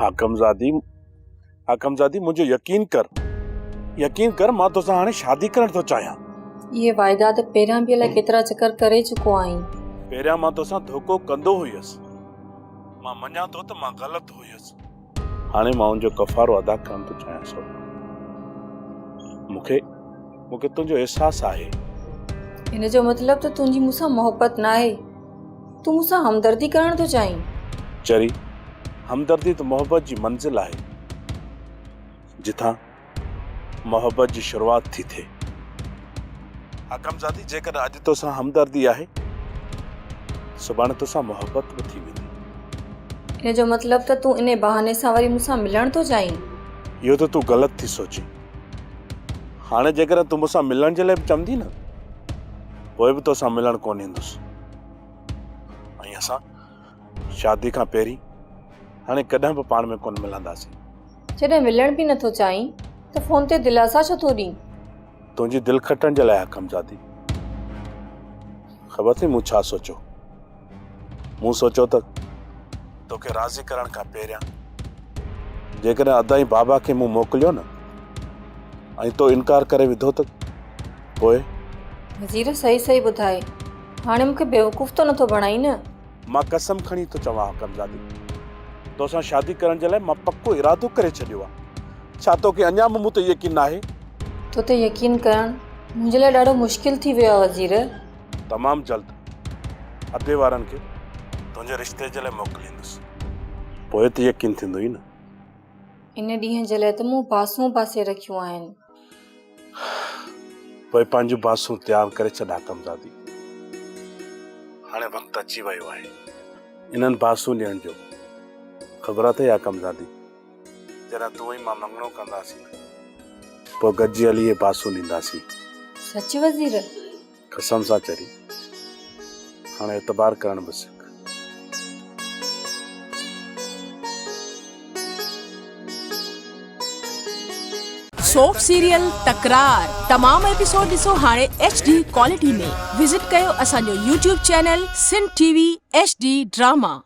حاڪمزادي، حاڪمزادي منهنجو يقين ڪر، يقين ڪر مان توسان هاڻي شادي ڪرڻ ٿو چاهيان. اهي واعدا ته پهريان به الائي ڪيترا چڪر ڪري چڪو آهين. پهريان مان توسان ڌوڪو ڪندو هيس. مان مڃان ٿو ته مان غلط هيس. هاڻي مان ان جو ڪفارو ادا ڪرڻ ٿو چاهيان سو مون کي مون کي تنهنجو احساس آهي. ان جو مطلب ته تنهنجي مون سان محبت ناهي. تون مون سان همدردي ڪرڻ ٿو چاهين؟ چري، همدردي ته محبت جي منزل آهي، جتان محبت جي شروعات ٿي ٿئي. حاڪمزادي، جيڪڏهن اڄ توسان همدردي آهي، سڀاڻي توسان محبت به ٿي ويندي. ان جو مطلب ته تون انهي بهاني سان وري مون سان ملڻ ٿو چاهين؟ اهو ته تون غلط ٿي سوچين. هاڻي جيڪڏهن تون مون سان ملڻ جي لاء به چوندين نه، پوء به توسان ملڻ ڪونه ايندس. ۽ اسان شادي کان پهرين هاڻي ڪڏهن به پاڻ ۾ ڪونه ملنداسين. جڏهن ملڻ به نٿو چاهين ته فون تي دلاسا ڇو ٿو ڏين؟ تنهنجي دل کٽڻ جي لاء حڪمزادي. خبر اٿئي مون ڇا سوچيو؟ مون سوچيو ته توکي راضي ڪرڻ کان پهريان جيڪڏهن ادا ۽ بابا کي مون موڪليو نه ۽ تو انڪار ڪري وڌو ته پوء؟ وزير صحيح صحيح ٻڌائي، هاڻي مون کي بيوقوف ته نٿو بڻائين نه؟ مان قسم کڻي ٿو چوان حڪمزادي، توسان شادي ڪرڻ جي لاء مان پڪو ارادو ڪري ڇڏيو آهي. ڇا توکي اڃا به مون تي يقين ناهي؟ تو تي يقين ڪرڻ منهنجي لاء ڏاڍو مشڪل ٿي ويو آهي وزير. تمام جلد ادي وارن کي تنهنجي رشتي جي لاء موڪليندس. پوء ته يقين ٿيندو ئي نه. ان ڏينهن جي لاء ته مون باسون باسي رکيون آهن. پوء پنهنجون باسون تيار ڪري ڇڏ حاڪمزادي. هاڻي وقت اچي ويو آهي انهن باسون ڏيڻ جو. خبر اٿئي حاڪمزادي، جڏهن تون ۽ مان مڱڻو ڪنداسين ته پوء گڏجي هلي اهي باسون ڏينداسين. سچ وزير؟ قسم سان چري، هاڻي اعتبار ڪرڻ به سک. سوپ سيريل تڪرار تمام ايپيسوڊ ڏسو هاڻي ايڇ ڊي ڪوالٽي ۾ وزٽ ڪيو اسان جو YouTube channel Sindh T V H D drama.